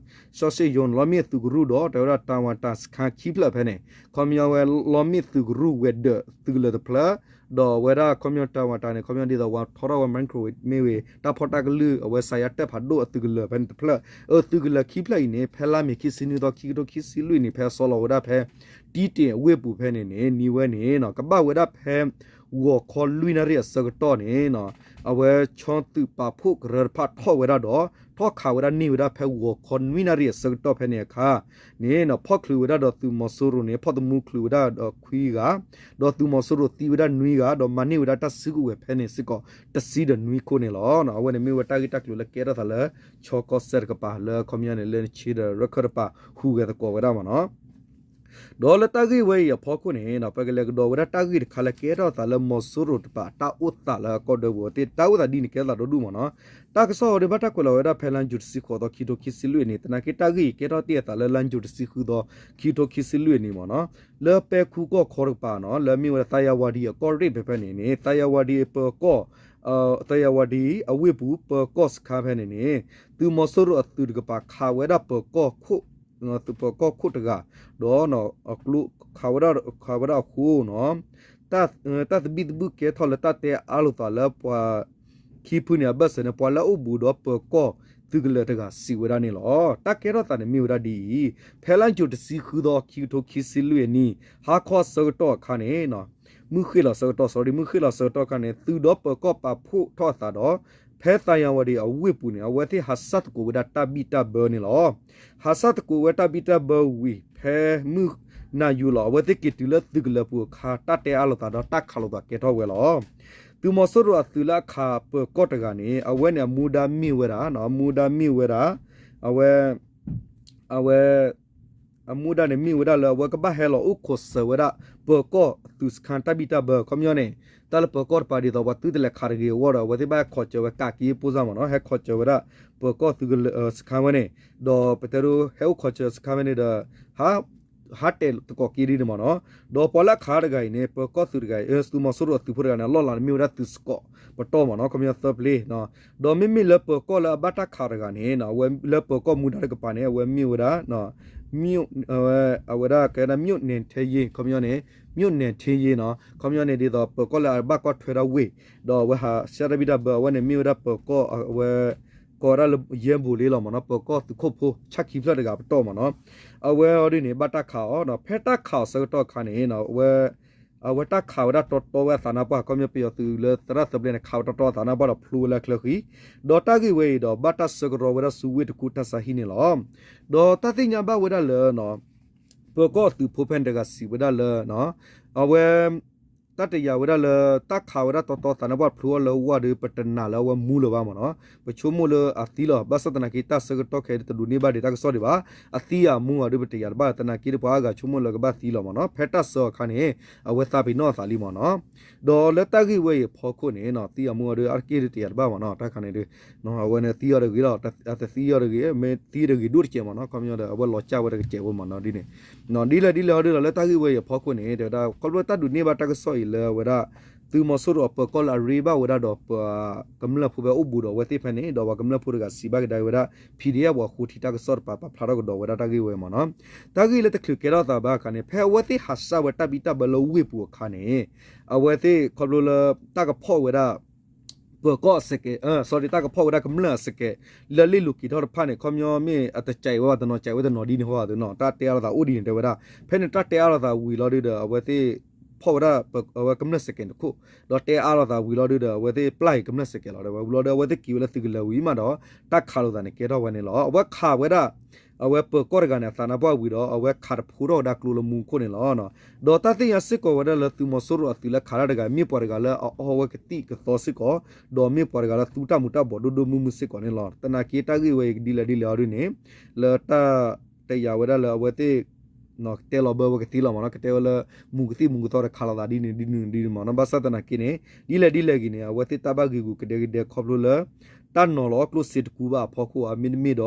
စီၤစ့ၣ်ယိၤ လီမ့ၣ်အသုးကရူၢ်ဒီး တဲဝဲဒၣ် တၢ်ဝၤတၢ်စခါခံဖျၢၣ်ဖဲန့ၣ် အခီပညီဝဲ လီမ့ၣ်သုးကရူၢ်ဝဲၤဒၢးသုးကလၢၤတဖျၢၣ် ဒီးအဝဲဒၣ်ခီပညီတၢ်ဝၤတၢ်န့ၣ် ခီပညီဒ်သိးဝၤထီထီၣ်ဝဲ microwave မ့ၢ်ဝံၤ တၢ်ဖီၣ်တၢ်ကလုၢ် အဝဲစးယါတၢၣ်ဖးဒိၣ်အသုးကလၢၤဖဲန့ၣ်တဖျၢၣ်, အသုးကလၢၤခံဖျၢၣ်အံၤန့ၣ် ဖဲလါမ့ၤခံဆံနွံသီ ခံကထိခံဆံလွံၢ်န့ၣ် ဖဲအစီလီၤဝဲဒၣ်ဖဲ တံတ့ၢ်အဝ့ၢ်ပူၤဖဲန့ၣ်န့ၣ် နံၤဝဲန့ၣ် ကဘၣ်ဝဲဒၣ်ဖဲ ဂီၤခီလွံၢ်နၣ်ရံၣ်အဆၢကတီၢ်န့ၣ် အဝဲဆီသုးပာ်ဖှိၣ်ကရၢတဖၣ်ထီၣ်ဝဲဒၣ်ဒီး ထီၣ်ခးဝဲဒၣ်န့ၢ်ဝဲဒၣ်ဖဲဂီၤခီနွံနၣ်ရံၣ်အဆၢကတီၢ်ဖဲန့ၣ်အခါန့ၣ် ဖီၣ်ချုးဝဲဒၣ်ဒီးသုးမီၤစိရိၤန့ၣ် ဖီၣ်သမူချုးဝဲဒၣ်ဒီးခွံဂၤ, ဒီးသုးမီၤစိရိၤသံဝဲဒၣ်နွံဂၤ ဒီးမၤန့ၢ်ဝဲဒၣ်တၢ်စုကဝဲၤဖဲန့ၣ်စ့ၢ်ကီး တဆံဒီးနွံခိၣ်န့ၣ်လီၤ. အဝဲန့ၣ်မ့ၢ်ဝဲတၢ်ဂ့ၢ်တၢ်ကျိၤလၢကဲထီၣ်သးလၢ ခၠီကီၢ်စဲၣ်တကပၤလၢခီပညီန့ၣ် လၢနဆ့ဒီးရၢၢ်ခၢၣ်တပၤ ဟူးဂဲၤသကိးဝဲဒၣ်မ့ၢ်နီၤ. ဒီးလၢတၢ်ဂ့ၢ်ဝဲအံၤအဖီခိၣ်န့ၣ် ပကလဲၤကဒီးဝဲဒၣ်တၢ်ဂ့ၢ်တခါလၢကဲထီၣ်သးလၢမီၤစိရိၤတပၤ တၢ်အိၣ်သးလၢအကီၢ်ဒၢပူၤသ့ၣ် တၢ်အိၣ်သးဒ်န့ၣ်ကဲထီၣ်သးဒိၣ်ဒိၣ်မ့ၢ်နီၤ. တၢ်ကစီၣ်အီၤဒ်ဘၣ်တၢ်ကွဲးလီၤဝဲဒၣ်ဖဲလါယူၤတဆံဃိးသီ ခံကထိခံဆံလွံၢ်အနံၤ သနာ်က့တၢ်ဂ့ၢ်အံၤကဲထီၣ်တ့ၢ်အသးလၢလါယူၤတဆံဃုသီ ခံကထိခံဆံလွံၢ်အနံၤမ့ၢ်နီၤ. လၢပဲခူကီၢ်ခီတကပၤနီၤ လၢမ့ၢ်ဝဲဒၣ်သးယၤဝၤဒံအကီၢ်ရ့ၣ်ဖဲဖဲန့ၣ်န့ၣ် သးယၤဝၤဒံအပၢၤကီၢ် သးယၤဝၤဒံအဝ့ၢ်ပူၤ ပၢၤကီၢ်စခါဖဲန့ၣ်န့ၣ် သုးမီၤစိရိၤအသုးတကပၤခးဝဲဒၣ်ပၢၤကီၢ်ခိၣ် ပၢၤကီၢ်ခိၣ်တဂၤ ဒီး ခးဝဲဒၣ်အဃိနီၤ တၢ်သဘံၣ်သဘုၣ်ကဲထီၣ်လၢတၢ်တဲအါလိာ်သးလၢပှၤခံဖုန့ၣ် အဘၢၣ်စၢၤန့ၣ် ပှၤလၢအအိၣ်ဘူးဒီးပၢၤကီၢ်သုးကလၢၤတဂၤစံးဝဲဒၣ်န့ၣ်လီၤ. တၢ်ကဲထီၣ်သးန့ၣ်မ့ၢ်ဝဲဒၣ်ဒ်အံၤ, ဖဲလါယူၤတဆံဃုသီ ခံကထိခံဆံလွံၢ်အနံၤ ဟါခီအဆၢကတီၢ်အခါန့ၣ် မုၢ်ဃ့ၢ်လီၤအဆၢကတီၢ် sorry မုၢ်ဃ့ၢ်လီၤအဆၢကတီၢ်အခါန့ၣ် သုးဒီးပၢၤကီၢ်ပာ်ဖှိၣ်ထီၣ်အသးဒီး ဖဲသးယၤဝၤဒံအဝ့ၢ်ပူၤန့ၣ် အဝဲသ့ၣ်ဟးဆၣ်သကိးဝဲဒၣ်တၢ်ဘံၣ်တၢ်ဘၢန့ၣ်လီၤ. ဟးဆၣ်သကိးဝဲတၢ်ဘံၣ်တၢ်ဘၢဝံၤ ဖဲမုၢ်နၤယူၤလီၤ အဝဲသ့ၣ်က့ၤတုၤလၢသုးကလၢၤပူၤအခါ တၢ်တဲအါလိာ်သးဒီးတၢ်ခးလိာ်သးကဲထီၣ်ဝဲလီၤ. သုးမီၤစိရိၤအသုးလၢအခးပၢၤကီၢ်တဂၤန့ၣ် အဝဲန့ၣ်အမူဒါမ့ၢ်ဝဲဒၣ် အမူဒါမ့ၢ်ဝဲဒၣ် အဝဲ အဝဲ အမူဒါန့ၣ်မ့ၢ်ဝဲဒၣ်လၢအဝဲကဘၣ်ဟဲလီၤအိၣ်ခိးစၢၤဝဲဒၣ် ပၢၤကီၢ်သုးစခါတၢ်ဘံၣ်တၢ်ဘၢ ခီပညီန့ၣ် တၢ်လၢပၢၤကီၢ်တပၤဒ်သိးပှၤသုတလဲၤခးတဂ့ၤအဂီၢ်ဒီး အဝဲသ့ၣ်ဘၣ်ဟဲခိးစၢၤဝဲကးက့ၤအပူၤစၢ်မ့ၢ်နီၤ ဟဲခိးစၢၤဝဲဒၣ် ပၢၤကီၢ်သုးကလၢၤစခါဝဲန့ၣ် ဒီးပတဲဒိ ဟဲအိၣ်ခိးစၢၤစခါဝဲန့ၣ်ဒီး ဟး ဟးတဲာ်သကိးက့ၤဒ်န့ၣ်မ့ၢ်နီၤ ဒီးပှၤလၢအခးတဂၤအံၤန့ၣ် ပၢၤကီၢ်သုးတဂၤအံၤ သုးမီၤစိရိၤအသုးဖိတဂၤန့ၣ် အလီၢ်လၤန့ၣ်မ့ၢ်ဝဲဒၣ်သုးစကီးပတီၢ်မ့ၢ်နီၤ ခီပညီသၢပျ့ၤ ဒီးမ့မ့ၢ်လၢပၢၤကီၢ်လၢအဘၣ်တၢ်ခးတဂၤန့ၣ် အဝဲလၢပၢၤကီၢ်မူဒါတကပၤန့ၣ် အဝဲမ့ၢ်ဝဲဒၣ် အဝဲဒၣ်ကဲဒၣ် မြို့နယ်ထိန်းရဲ ခီပညီန့ၣ် မြို့နယ်ထိန်းရဲနီၤ ခီပညီန့ၣ်ဒ်သိးပၢၤကီၢ်လၢအဘၣ်ကွၢ်ထွဲဒၣ်ဝ့ၢ် ဒီးအဝဲဟးဆှၢတၢ်ဘံၣ်တၢ်ဘၢ အဝဲန့ၣ်မ့ၢ်ဝဲဒၣ်ပၢၤကီၢ် အဝဲ ကိးဝဲဒၣ်လၢ ရဲဘိုလေး လီၤမ့ၢ်နီၤ ပၢၤကီၢ်သုးခိၣ်ဖိ ဆၣ်ခံဖျၢၣ်တဂၤပတီၢ်မ့ၢ်နီၤ အဝဲအီၤဒ်န့ၣ် ဘၣ်တၢ်ခးအီၤ ဖဲတၢ်ခးအီၤဆၢကတီၢ်အခါန့ၣ် အဝဲတၢ်ခးဝဲဒၣ်တီတီဝဲအသးနါပှၢ် ခီပညီပယီၤသုးလၢသရၣ်သၢပျ့ၤန့ၣ် ခးဝဲတီတီအသးနါပှၢ်ဒီးဖျိဝဲလၢအချၢဃံ ဒီးတၢ်ဂ့ၢ်ဝဲအံၤဒီး ဘၣ်တၢ်ဆၢကရီဝဲဒၣ်ဆူဝ့ၢ်တကူၣ်တၢ်ဆါဟံၣ်န့ၣ်လီၤ. ဒီးတၢ်သ့ၣ်ညါဘၣ်ဝဲဒၣ်လၢ ပၢၤကီၢ်သုးဖိဖဲန့ၣ်တဂၤစံးဝဲဒၣ်လၢ အဝဲ တၢ်တယာ်ဝဲဒၣ်လၢ တၢ်ခးဝဲဒၣ်တီတီသးနါပှၢ်ဖျိအီၤလၢဝဲဒီး ပတနာ်လၢအဝဲမူလၢၤဘၣ်မ့ၢ်နီၤ ပဆိကမိၣ်လၢအသံလီၤ ဘၣ်ဆၣ်သနာ်က့တၢ်ဆၢကတီၢ်ခဲအံၤတဒိးန့ၢ်ဘၣ်ဒံးတၢ်ကစီၣ်ဒံးဘၣ် အသံအမူအီၤဒီး ပတယာ်တဘၣ် သနာ်က့ဒီးပှၤအါဂၤဆိကမိၣ်လၢကဘၣ်သံလီၤမ့ၢ်နီၤ ဖဲတၢ်ဆၢအီၤအခါန့ၣ် အဝဲသးပ့ၤနီၣ်အသးလံမ့ၢ်နီၤ ဒီးလၢတၢ်ဂ့ၢ်ဝဲအံၤအဖီခိၣ်န့ၣ် သံအမူအီၤဒီး အါတက့ၢ်ဒီးတယာ်တဘၣ်မ့ၢ်နီၤ တၢ်ခါန့ၣ်ဒီး အဝဲန့ၣ်သံအီၤတဂ့ၤလီၤ အတသံအီၤတဂ့ၤ မ့ၢ်သံတဂ့ၤဒိၣ်တစဲးမ့ၢ်နီၤ ခီပညီဒီး အဝဲလီၤကၢ်ဝဲတကစဲးဝဲမ့ၢ်နီၤဒ်န့ၣ် ဒ်လဲၣ်ဒ်လဲၣ်ဟီဒ်ဒီး လၢတၢ်ဂ့ၢ်ဝဲအံၤအဖီခိၣ်န့ၣ် တဲဝဲဒၣ် ခီဖျိတၢ်ဒုးန့ၢ်ဘၣ်တၢ်ကစီၣ်အံၤလၢအဝဲဒၣ် သုးမီၤစိရိၤအပၢၤကီၢ်လၢအရ့ဘၣ်ဝဲဒၣ်ဒီးပှၤကမျၢၢ်ဖိဖဲအိၣ်ဘူးဒီးအဝဲသ့ၣ်ဖဲန့ၣ် ဒီးပှၤကမျၢၢ်ဖိတဂၤစံးဘၣ်ကဒါဝဲဒၣ် PDF ပှၤဃိထံတၢ်ကစီၣ်တပၤ ပာ်ဖျါထီၣ်ကဒီးဝဲဒၣ်တၢ်ဂ့ၢ်ဝဲမ့ၢ်နီၤ တၢ်ဂ့ၢ်လၢတချုးကဲထီၣ်သးဘၣ်အခါန့ၣ် ဖဲအဝဲသ့ၣ်ဟးစၢ်ဝဲတၢ်ဘံၣ်တၢ်ဘၢလၢဝ့ၢ်ပူၤအခါန့ၣ် အဝဲသ့ၣ်ခီဖျိလၢ တၢ်ကဖီၣ်ဝဲဒၣ် ပၢၤကီၢ်အစကဲး sorry တၢ်ကဖီၣ်ဝဲဒၣ်ကမျၢၢ်အစကဲး လၢလ့ၣ်လိၤက့ၤထီၣ်တဖၣ်န့ၣ် ခီပညီမ့ၢ်အတစဲးဝဲဘၣ်တနီၤ စဲးဝဲတနီၤဒ်န့ၣ်ဟီသ့နီၤ တၢ်တဲအါလိာ်သးအိၣ်ဒ်န့ၣ်တဲဝဲဒၣ် ဖဲန့ၣ်တၢ်တဲအါလိာ်သးဝံၤလီၤဒုဒီး အဝဲသ့ၣ်ဖီၣ်ဝဲဒၣ် အဝဲကမျၢၢ်စကဲးတခိၣ် ဒီးတဲအါလိာ်သးဝံၤလီၤဒုဒီး အဝဲသ့ၣ်ပျၢ်အံၤကမျၢၢ်စကဲးလီၤ ဒီးဝဲဝံၤလီၤဒီး အဝဲသ့ၣ်က့ၤဝဲလၢသုးကလၢၤဝံၤမးဒီး တၢ်ခးလိာ်သးန့ၣ်ကဲထီၣ်ဝဲန့ၣ်လီၤ အဝဲခးဝဲဒၣ် အဝဲပၢၤကီၢ်တဂၤန့ၣ် အသးနါပှၢ်ဝံၤဒီး အဝဲခးတဖိထီၣ်ဝဲဒၣ်ကျိလၢမူခိၣ်န့ၣ်လီၤ. ဒီးတၢ်သ့ၣ်ညါစ့ၢ်ကီးဝဲဒၣ်လၢသုးမီၤစိရိၤအသုးလၢခးတၢ်တဂၤ မ့ၢ်ပှၤတဂၤလၢအအီဝဲကသံၣ်ကသီစ့ၢ်ကီး, ဒီးမ့ၢ်ပှၤတဂၤလၢသူတၢ်မူၤတၢ်ဘှီးဒိၣ်ဒိၣ်မုၢ်မုၢ်စ့ၢ်ကီးန့ၣ်လီၤ. သနာ်က့တၢ်ဂ့ၢ်ဝဲအံၤကဒ်လဲၣ်ဒ်လဲၣ်အီၤဒ်န့ၣ် လၢတၢ် တယာ်ဝဲဒၣ်လၢအဝဲသ့ၣ် ကတဲလီၤဘၢဝဲကသံလီၤမ့ၢ်နီၤ, ကတဲဝဲလၢ မူၤကသံၣ်မူၤကသီဒီးခးလိာ်သးဒ်န့ၣ်ဒ်န့ၣ်ဒ်န့ၣ်မ့ၢ်နီၤ, ဘၣ်ဆၣ်သနာ်က့န့ၣ် ဒ်လဲၣ်ဒ်လဲၣ်ဂ့ၤန့ၣ် အဝဲသ့ၣ်တၢ်ဘၣ်ဂ့ၤဂူာ်ကဒဲကဒဲခီဖျိလၢ တၢ်နီၤလီၤအကျိၣ်စ့တကူဘၣ်အဖီခိၣ်ဧါ, မ့တမ့ၢ်ဒီး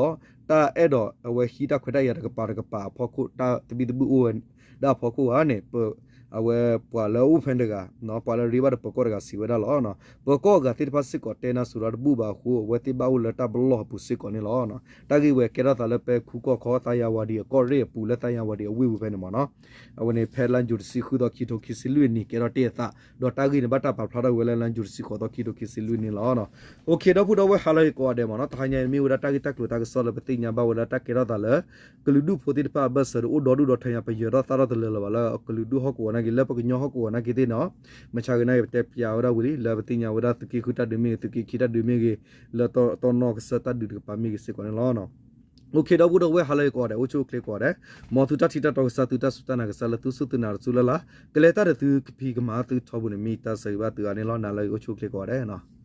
တၢ်အဲၣ်ဒိးအဝဲဟံးတၢ်ခွဲးတၢ်ယာ်တကပၤတကပၤအဖီခိၣ် တၢ်သဘံၣ်သဘုၣ်အိၣ်ဝဲဒၣ်အဖီခိၣ်ဧါန့ၣ် ပ အဝဲပှၤလၢအိၣ်ဖဲန့ၣ်တဂၤ ပှၤလၢရ့ဘၣ်ဒီးပၢၤကီၢ်တဂၤစံးဝဲဒၣ်လီၤ. ပၢၤကီၢ်အဂၤသ့ၣ်တဖၣ်စ့ၢ်ကီးတဲနါစိၤဒီးတဘူၣ်ဘၣ်အဃိ အဝဲသ့ၣ်ဘၣ်အိၣ်လၢတၢ်ပလီၢ်အပူၤစ့ၢ်ကီးန့ၣ်လီၤ. တၢ်ဂ့ၢ်ဝဲကဲထီၣ်သးလၢပဲခူကီၢ်ခီ သါယါဝၤဒံးအကီၢ်ရ့ၣ်အပူၤ လၢသါယါဝၤဒံးအဝ့ၢ်ပူၤဖဲန့ၣ်မ့ၢ်နီၤ. အဝဲန့ၣ်ဖဲလါယူၤတဆံဃုသီခံထိခံဆံလွံၢ်နံၣ် ကဲထီၣ်တ့ၢ်အသး ဒီးတၢ်ဂ့ၢ်န့ၣ်ဘၣ်တၢ်ပာ်ဖျါထီၣ်ဝဲလၢ လါယူၤတဆံဃုသီခံထိခံဆံလွံၢ်နံၣ်လီၤ. အိၣ်ခ့ ဒီပုၢ်ဒီဝဲၢ် ဟါလၢအဂ့ၤကိးဂၤဒဲးမ့ၢ်နီၤ. တဟါညါအံၤမ့ၢ်ဝဲဒၣ်တၢ်ဂ့ၢ်တၢ်ကျိၤတၢ်ကစီၣ်လၢပသ့ၣ်ညါဘၣ်ဝဲဒၣ်တၢ်ကဲထီၣ်သးလၢ ကလုာ်ဒူၣ်ဖိသ့ၣ်တဖၣ်အဘၢၣ်စၢၤဒီး အိၣ်ဒီဒူၣ်ဒီထၢညါ ပယၢၤထီၣ်သၣ်ထီၣ်တလၢာ်လၢၤဘၣ်လၢ ကလုာ်ဒူၣ်ဟီၣ်ကဝီၤနာ်က့ လၢပကညီဟီၣ်ကဝီၤနာ်က့သ့ၣ်နီၤ. မုၢ်ဆါဂ့ၤနာ်က့ ပတဲပၠးဝဲဒၣ်ဝံၤလံ လၢပသ့ၣ်ညါဝဲဒၣ်သုးက့ဃုတၢ်ဒုးမ့ၢ်ဂ့ၤ သုးက့ခံတၢ်ဒုးမ့ၢ်ဂ့ၤ လၢတီနီၣ်ကစၢၢ်တၢ်ဒုးတကပၤမ့ၢ်ဂ့ၤစ့ၢ်ကီးန့ၣ်လီၤ. အိၣ်ခ့ ဒီပုၢ်ဒီဝဲၢ် ဟါလၢအဂ့ၤကိးဂၤဒဲး အိၣ်ဆူၣ်အိၣ်ချ့ကိးဂၤဒဲး မ်သုတၢ်ထံၣ်တၢ်တီကစၢ် သုတၢ်စူၢ်တၢ်နာ်ကစၢ်လၢသုစူၢ်သုနာ်တစူၢ်လၢ်လၢ် ကလဲၤတၢ်ဒီးသုကဖံးကမၤသုထီဘိန့ၣ် မ့ၢ်တၢ်ဆၢဂ့ၤဘၣ်သုအါန့ၣ်လီၤ. နၤလၢအဂ့ၤ အိၣ်ဆူၣ်အိၣ်ချ့ကိးဂၤဒဲး